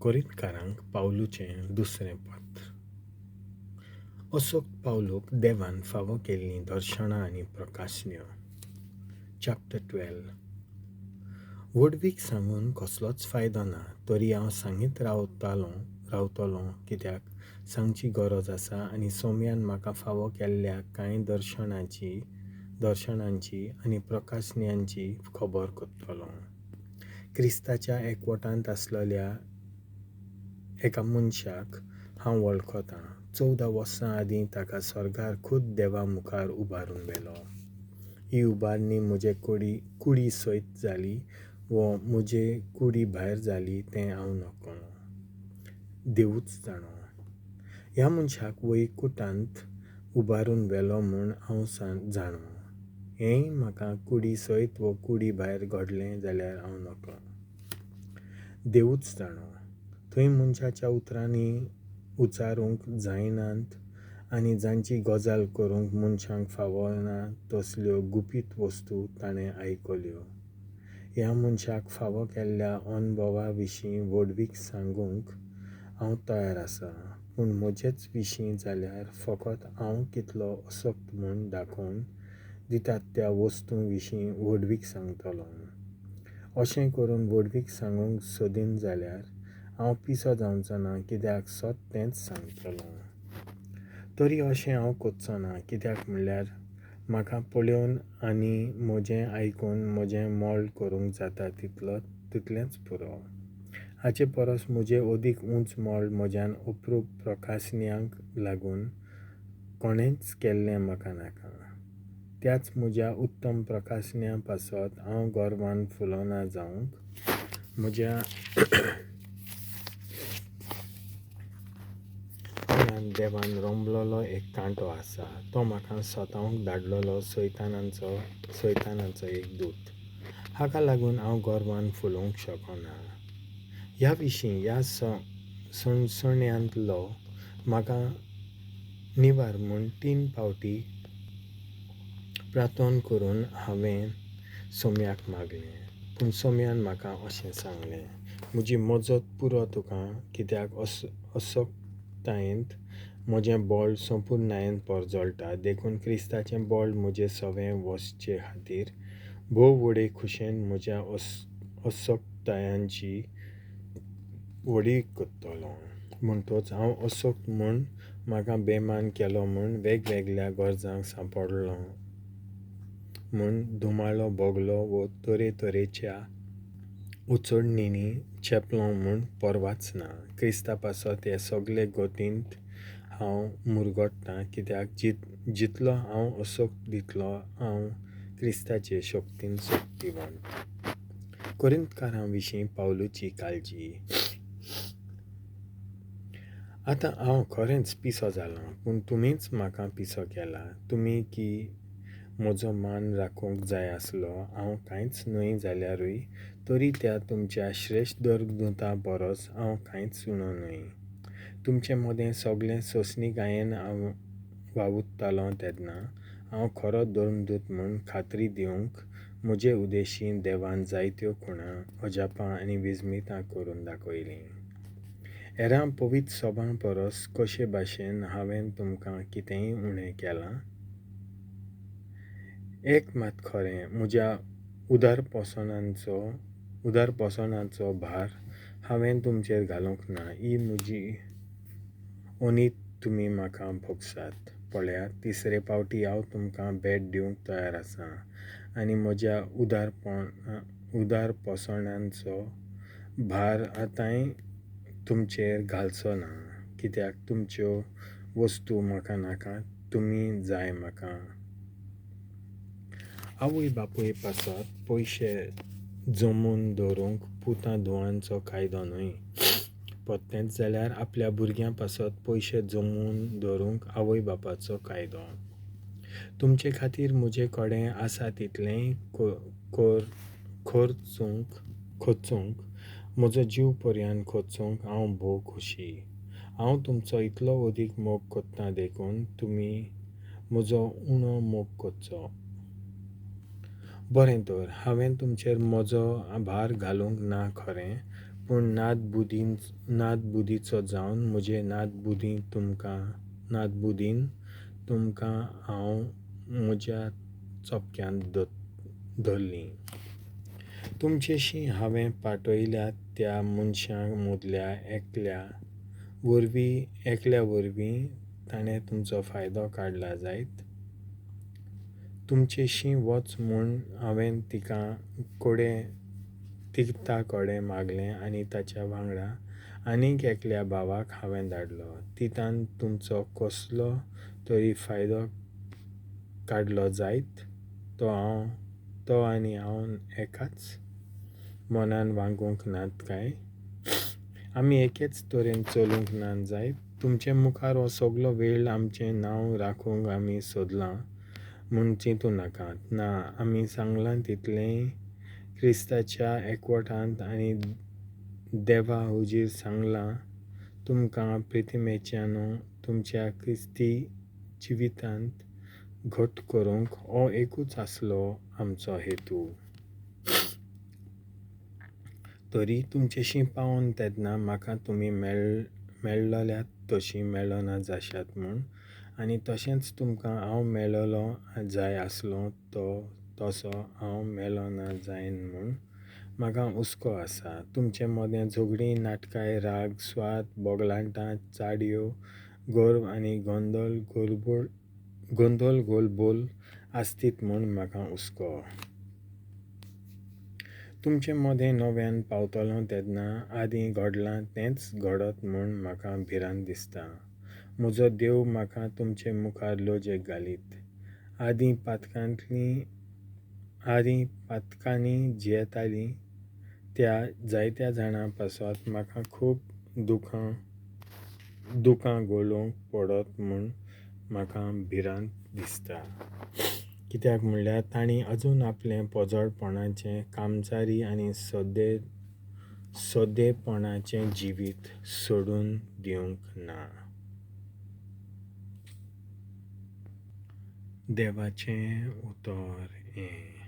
कोरिंतकारांक पावलूचें दुसरें पत्र. असोक्त पावलूक देवान फावो केल्लीं दर्शनां आनी प्रकाशन्यो. चॅप्टर 12. व्हडवीक सांगून कसलोच फायदो ना, तरी हांव सांगीत रावतलों कित्याक सांगची गरज आसा आनी सोम्यान म्हाका फावो केल्ल्या कांय दर्शनांची आनी प्रकाशन्यांची खबर करतलों. क्रिस्ताच्या एकवटांत आसलेल्या एका मनशाक हांव वळखतां. 14 वर्सां आदीं ताका सर्गार खुद देवा मुखार उबारून व्हेलो. ही उबारणी म्हजे कुडी सयत जाली वो म्हजे कुडी भायर जाली तें हांव नकळो, देवूच जाणो. ह्या मनशाक वैकुटांत उबारून व्हेलो म्हूण हांव जाणो. हेंय म्हाका कुडी सयत वो कुडी भायर घडलें जाल्यार हांव नकळो, देवूच जाणो. थंय मनशाच्या उतरांनी उच्चारूंक जायनात आनी जांची गजाल करूंक मनशांक फावना तसल्यो गुपीत वस्तू ताणें आयकल्यो. ह्या मनशाक फावो केल्ल्या अणभवा विशीं व्हडवीक सांगूंक हांव तयार आसा, पूण म्हजेच विशीं जाल्यार फकत हांव कितलो असक्त म्हूण दाखोवन दितात त्या वस्तूं विशीं व्हडवीक सांगतलों. अशें करून व्हडवीक सांगूंक सोदीन जाल्यार हांव पिसो जावचो ना, कित्याक सत तेंच सांगतलों. तरी अशें हांव करचो ना, कित्याक म्हणल्यार म्हाका पळोवन आनी म्हजें आयकून म्हजें मोल करूंक जाता तितलेंच पुरो. हाचे परस म्हजें अदीक उंच मोल म्हज्यान अप्रूप प्रकाशन्यांक लागून कोणेंच केल्लें म्हाका नाका. त्याच म्हज्या उत्तम प्रकाशन्यां पासत हांव गर्वान फुलोना जावंक म्हज्या आंगान देवान रोंबलेलो एक कांटो आसा, तो म्हाका सतावंक धाडलेलो सैतानाचो एक दूत. हाका लागून हांव गर्वान फुलोवंक शकना. ह्या विशीं ह्या सणसण्यांतलो म्हाका निवार म्हूण 3 फावटी प्रार्थना करून हांवें सोम्याक मागलें. पूण सोम्यान म्हाका अशें सांगलें, म्हजी मजत पुरो तुका, कित्याक असक्तायेंत म्हजें बळ संपुर्णायेन परजळटा. देखून क्रिस्ताचें बळ म्हजे सवें वसचे खातीर भोव व्हडे खुशेन म्हज्या असक्तायांची व्हडवीक करतलों. म्हणटच हांव असक्त म्हूण म्हाका बेमान केलो म्हूण वेगवेगळ्या गरजांक सांपडलो म्हूण धुमाळो भोगलो वो तरेतरेच्या उचडणींनी चेपलो म्हूण पर्वाच ना. क्रिस्ता पासत हे सगळे गतींत हांव मुरगट्टां, कित्याक जितलो हांव असक्त तितलो हांव क्रिस्ताचे शक्तीन शक्तिवंत. कोरिंतकारां विशीं पावलूची काळजी. आतां हांव खरेंच पिसो जालां, पूण तुमीच म्हाका पिसो केला. तुमी की म्हजो मान राखूंक जाय आसलो, हांव कांयच न्हय जाल्यारूय तरी त्या तुमच्या श्रेश्ठ धर्मदूता परस हांव कांयच उणो न्हय. तुमचे मदें सगळें सोंसणीकायेन हांव वावुरतालों तेन्ना हांव खरो धर्मदूत म्हूण खात्री दिवंक म्हजे उदेशी देवान जायत्यो खुणां, अजापां आनी विस्मितां करून दाखयलीं. हेरां पवित्र सभां परस कशे भाशेन हांवें तुमकां कितेंय उणें केलां? एक मात खरें, म्हज्या उदारपोसणाचो भार हांवें तुमचेर घालूंक ना. ही म्हजी अनीत तुमी म्हाका भोगसात. पळयात, तिसरे फावटी हांव तुमकां भेट दिवंक तयार आसा आनी म्हज्या उदारपोसणाचो भार आतांय तुमचेर घालचो ना, कित्याक तुमच्यो वस्तू म्हाका नाका, तुमी जाय म्हाका. आवय बापूय पासत पयशे जमोवन दवरूंक पुतां धुवांचो कायदो न्हय, परतेंच जाल्यार आपल्या भुरग्यां पासत पयशे जमोवन दवरूंक आवय बापाचो कायदो. तुमचे खातीर म्हजे कडेन आसा तितलेंय खर्चूंक, म्हजो जीव पर्यान खर्चूंक हांव भोव खोशी. हांव तुमचो इतलो अदीक मोग करतां देखून तुमी म्हजो उणो मोग करचो. बरें तर, हांवें तुमचेर म्हजो भार घालूंक ना खरें, पूण नातबुदीचो जावन म्हजे नातबुदीन तुमकां हांव म्हज्या चोपक्यांत धरलीं. तुमचेशीं हांवें पाठयल्या त्या मनशां मदल्या एकल्या वरवीं ताणें तुमचो फायदो काडला जायत? तुमचेशीं वच म्हूण हांवें तिता कडेन मागलें आनी ताच्या वांगडा आनीक एकल्या भावाक हांवें धाडलो. तितान तुमचो कसलो तरी फायदो काडलो जायत? तो आनी हांव एकाच मनान वागूंक नात काय? आमी एकेच तरेन चलूंक ना जायत? तुमचे मुखार हो सगलो वेळ आमचें नांव राखूंक आमी सोदलां म्हूण चिंतू नाकात. ना, आमी सांगलां तितलेंय क्रिस्ताच्या एकवटांत आनी देवा हुजीर सांगलां, तुमकां प्रितिमेच्यानो तुमच्या क्रिस्ती जिवितांत घट करूंक हो एकूच आसलो आमचो हेतू. तरी तुमचेशीं पावोन तेन्ना म्हाका तुमी मेळ्ळल्यात तशीं मेळना जाशात म्हूण, आनी तशेंच तुमकां हांव मेळ्ळलो जाय आसलो तसो हांव मेळना जायन म्हूण म्हाका हुस्को आसा. तुमचे मदें झगडीं, नाटकाय, राग, स्वाद, बोगलाटां, चाडयो, गर्व आनी गोंदळ गोलबोल आसतीत म्हूण म्हाका हुस्को. तुमचे मदें नव्यान पावतलो तेन्ना आदीं घडलां तेंच घडत म्हूण म्हाका भिरांत दिसता. म्हजो देव म्हाका तुमचे मुखार लजेक घालीत. आदीं पातकांनी जियेतालीं त्या जायत्या जाणां पासत म्हाका खूब दुकां गलोवंक पडत म्हूण म्हाका भिरांत दिसता. कित्याक म्हणल्यार तांणी अजून आपलें पोजडपणाचें कामचारी आनी सोदेपणाचें जिवीत सोडून दिवंक ना. देवाचें उतर हें.